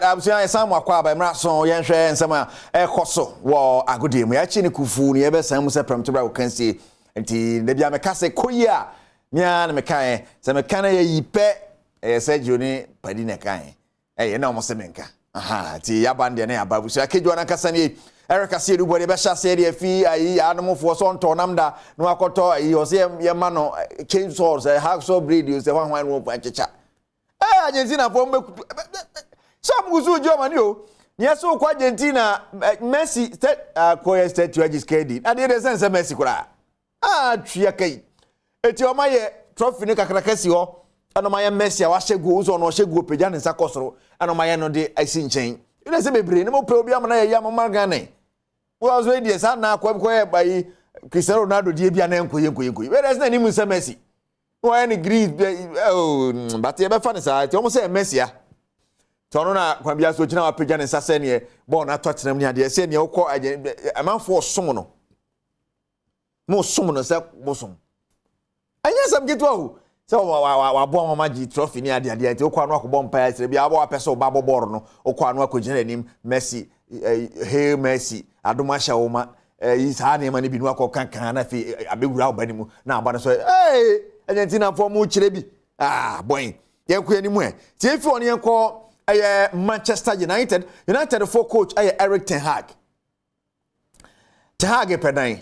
Abusua, yɛsan mu akɔ aba mmerɛ so. Yɛnhwɛ nsɛm a ɛkɔ so wɔ agodie mu. Yɛakyi ne kufu ne yɛbɛsan mu sɛ prɛmto bra wɔkansie. Nti da bia meka sɛ kɔ yi a mea na mekaeɛ sɛ meka no yɛyi pɛ, ɛyɛ sɛ gyo ne padi na ɛkaeɛ, ɛyɛ na ɔmo sɛ menka aha. Nti yɛaba no deɛ na yɛaba. Abusua, kedwa no ankasa nie. Ɛreka sɛ yɛdubɔ deɛ bɛhyɛ aseɛ deɛ fi ayi anomfoɔ sɛ ɔntɔ nam da na wakɔtɔ ayi, ɔsɛ yɛma no chainsaw, sɛ hacksaw blade, sɛ hwan hwan no wɔmfa nkyekya. Argentina fo mbɛ sɛ ɔmo gusu gye ɔmo ani o. Nyɛ sɛ wokɔ Argentina, Messi sɛ akɔyɛ statue agye sika di adeɛ deɛ sɛ nsɛ Messi koraa atwea kai. Eti ɔmo ayɛ trophy no kakraka si hɔ, ɛna ɔmo ayɛ Messi a wahyɛ goal nso, ɔno ɔhyɛ goal pagya ne nsa kɔ soro, ɛna ɔmo ayɛ no de asi nkyɛn. Ɛna sɛ bebree ne mo pɛ obi ama na yɛ yɛ ama Ghana wɔn nso deɛ saa na akɔ kɔyɛ ayi Cristiano Ronaldo deɛ bi a na nkoye nkoye nkoye wɛrɛ ɛsɛ n'anim nsɛ Messi wɔyɛ ne green oh, but yɛbɛfa ne saa. Nti wɔn sɛ Messi a tí ɔno na kwan bi aso gyina wapagya ne nsa sɛ neɛ bɔɔl no atɔ tenam ne adeɛ sɛ neɛ wokɔ agye amanfoɔ ɔsom no mo som no sɛ bosom. Ɛnyɛ asɛm ketewa o, sɛ waboa wɔn agye trophy ne adeɛ adeɛ. Nti wokɔ ano akɔbɔ mpaeɛ sɛ bi abɔ wapɛ sɛ ɔba abɔ bɔɔl no, wokɔ ano akɔgyina n'anim, "Messi, hail Messi, adom ahyɛ wo ma," ɛyi saa nneɛma no bi no akɔ kankan na afei abɛwura ɔba no mu na aba no so. Argentinafoɔ mo kyerɛ bi ah bɔn. Yɛnkɔ anim ɛ tie fi hɔ no, yɛnkɔ ɛyɛ Manchester United. United fo coach ɛyɛ Eric ten Hag. Ten Hag pɛ dan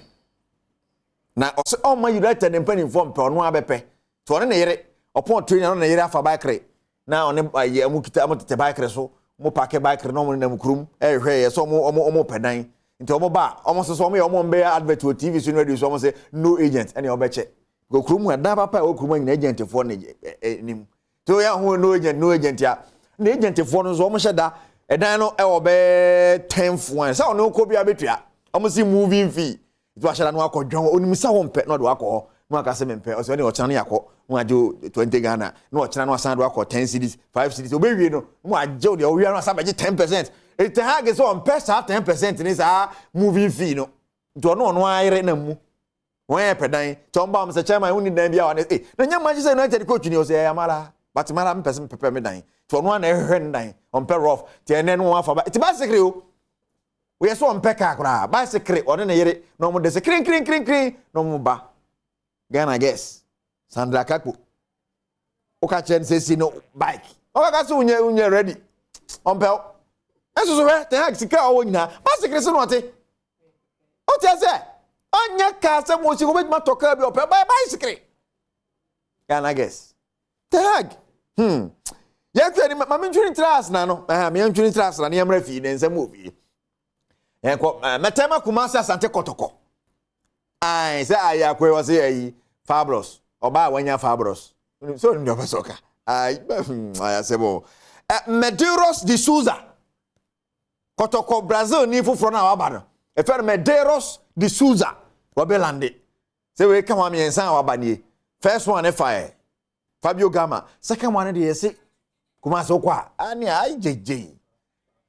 na ɔsɛ ɔma United mpanimfoɔ mpɛ, ɔno abɛpɛ. Tí ɔne ne yere ɔpɔn training, ɔne ne yere afa bike na ɔne ayɛ ɔmo kita, ɔmo tete bike so, ɔmo park bike na ɔmo nenam kurom ɛrehwɛ yɛ sɛ ɔmo pɛ dan. Nti ɔmo ba, ɔmo nso so ɔmo yɛ ɔmo mbɛyɛ advert wɔ TV so ne radio so. Ɔmo sɛ no agent ɛna ɔbɛkyɛ kò kurom a dan papa a ɛwɔ kurom a nyina agent foɔ ne ɛ nim. Tí o yɛ ho no agent, no agent a na agent foɔ no nso ɔmo hyɛ da ɛdan no ɛwɔ bɛɛ 10th one sɛ ɔno kɔ bi abɛtua. Ɔmo si moving fee. Nti wahyɛ da no akɔ dwɔn, onim sɛ wɔn mpɛ na ɔde wakɔ hɔ na waka sɛ mempɛ. Ɔsɛ ɔne ɔkyena no yakɔ na wagye 20 Ghana, na ɔkyena no wasan de wakɔ 10 cedis, 5 cedis. Obewie no na wagye wo deɛ ɔwia no wasan bɛgye 10%. Eti ha ge sɛ ɔmpɛ saa 10% ne saa moving fee no. Nti ɔno ayere na mu wɔn yɛ pɛ dan. Nti ɔmo ba wɔn sɛ, "Chairman, wonni dan bi a wɔn na nyɛ Manchester United coach ni?" Ɔsɛ ɛyɛ amala, but mara mpɛ sɛ mpɛpɛ mi dan. Nti ɔno ana ɛhwehwɛ ne dan, ɔmpɛ rough. Nti ɛnɛ no wɔn afa ba nti bicycle o, wɔyɛ sɛ ɔmpɛ kaa koraa, bicycle. Ɔne ne yere na ɔmo de sɛ kirin kirin kirin kirin na ɔmo ba. Ghana girls, Sandra Kakpo, woka kyerɛ no sɛ si no bike, ɔbɛka sɛ wonyɛ ready, ɔmpɛ wo. Ɛnso so hwɛ Ten Hag sika a ɔwɔ nyinaa, bicycle so na ɔte. Ɔte sɛ ɔnyɛ kaa sɛ mo si wobɛtumi atɔ kaa bi, ɔpɛ bicycle. Ghana girls, Ten Hag, yɛntwɛ ni ma mentwene ntira asena no ɛhɛn yɛntwene ntira asena ne yɛmmerɛ fii ne nsɛm wɔ fie. Yɛnkɔ mɛtɛma Kumase Asante Kɔtɔkɔ ayi sɛ ayi akɔyi wɔ sɛ ayi Fabros ɔbaa a wanya Fabros sɛ onim deɛ ɔpɛ sɛ ɔka ayi ayi asɛm o. Medeiros de Souza, Kɔtɔkɔ Brazil ni foforɔ no a waba no, ɛfɛ no Medeiros de Souza, wɔbɛ land sɛ wei ka ho mmiɛnsa a waba nie. First one ne fa yɛ Fabio Gama, second one deɛ yɛse Kumase wokɔ a ane ayi gyegye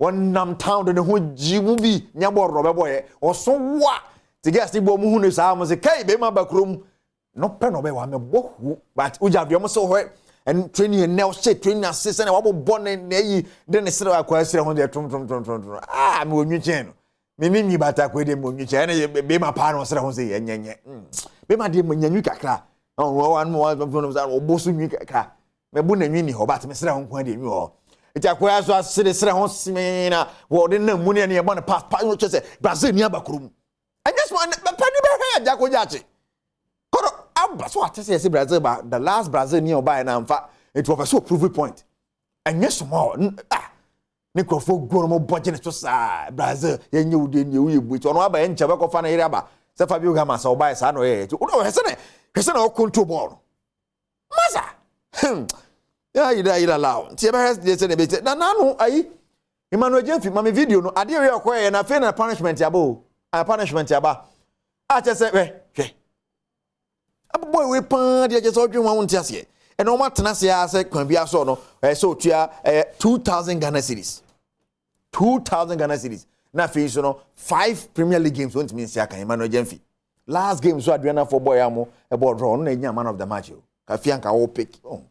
wɔnam town de ne ho gyi mu bi nyɛ bɔɔl na ɔbɛbɔ yɛ ɔso wa te girls ni bɔ ɔmo hu ne saa, ɔmo sɛ kai bɛrima ba kurom no pɛ na ɔbɛyɛ wa mɛbɔ hu. But wogya deɛ ɔmo sɛ ɔhɔ ɛn training ɛnɛ ɔhyɛ training ase sɛnea wabɔbɔ ne na ayi de ne sere akɔ ɛsrɛ ho deɛ tom tom tom tom tom. Aa mi wɔ nwi kyɛn no mi ni nwi bata akɔ deɛ mi wɔ nwi kyɛn ɛna yɛ bɛrima paa na ɔsrɛ ho sɛ yɛ nyɛnyɛ bɛrima deɛ mo nya nwi kakra ɔwɔ wɔn wɔn ɔbɔ so nwi kakra mɛbu na nwi ni hɔ, but mesrɛ ho nko deɛ nwi wɔ hɔ. Nti akɔya so asere srɛ ho simee na wɔde nam mu ne ɛne yɛbɔ ne pass pass kyerɛ sɛ Brazil ni aba kurom. Ɛnyɛ sɛ pɛ ni bɛhwɛ agya kɔgya akye kɔdɔ aba so ate sɛ yɛsɛ Brazil ba. The last Brazil ni ɔbaeɛ na nfa nti wɔpɛ sɛ ɔprove point. Ɛnyɛ small ah ne nkurɔfoɔ gu no mo bɔ gye ne so saa Brazil yɛnyɛ wo deɛ nie woyɛ bu. Nti ɔno aba yɛ nkyɛn bɛkɔfa ne yere aba sɛ Fabio Gama sɛ ɔbaeɛ saa na ɔyɛ. Nti hwɛ sɛ ne hwɛ sɛ na ɔcontrol bɔɔl no masa ayira ayira lao. Nti yɛbɛhwɛ deɛ sɛ ne bɛsɛ na nanu ayi Emmanuel Jemfi mami video no adeɛ wei ɔkɔyɛ na afei na punishment aba o, a punishment aba a kyɛ sɛ hwɛ hwɛ abobɔ ewe paa deɛ kyɛ sɛ ɔdwe wɔn nte aseɛ. Ɛna wɔn atena ase a sɛ kwan bi asɔ no ɛyɛ sɛ otua ɛyɛ 2,000 Ghana cedis, 2,000 Ghana cedis. Na afei nso no five Premier League games wɔntumi nsi aka. Emmanuel Jemfi last game so Aduanafoɔ bɔ yɛ amo ɛbɔ draw, ɔno na enya man of the match o. Kafi anka wɔ pick oh,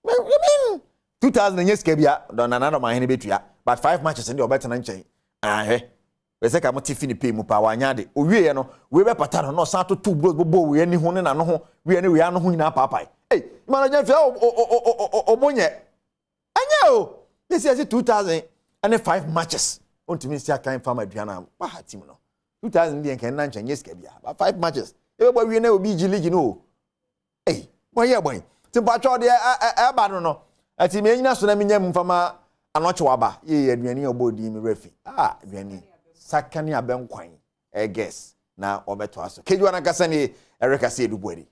I mean 2,000 nye sika bia dɔn nana dɔm ahene betua. But five matches deɛ ɔbɛtena nkyɛn. Ahwɛ. Bɛsɛ ka mo te fi ne pay mu paa wanya ade. Owieɛ no, wei bɛpata no na ɔsan toto bros bobɔ wei ani ho ne n'ano ho, wei ne wei ano ho nyinaa paapae. Ei, Emmanuel Gyamfi o o o o o ɔmo nyɛ. Ɛnyɛ o. Yɛsi yɛsi 2005 matches. Ontumi nsi akan fam Aduana a waha team no. 2000 deɛ nka ɛnna nkyɛn nyɛ sika bia. But five matches. Ebɛbɔ wie na obi gyi league no o. Ei, wɔyɛ bɔn. Ti mpatwɔ deɛ ɛba no. Ɛti mi enyina so na mi nya mu nfama anɔkye waba. Yie aduane a ɔbɔ odin mi refi. Ah, aduane. Saka ne abɛnkwan. Ɛgɛs na ɔbɛto aso. Kejuwa nankasa nie ɛreka sɛ edu buadi.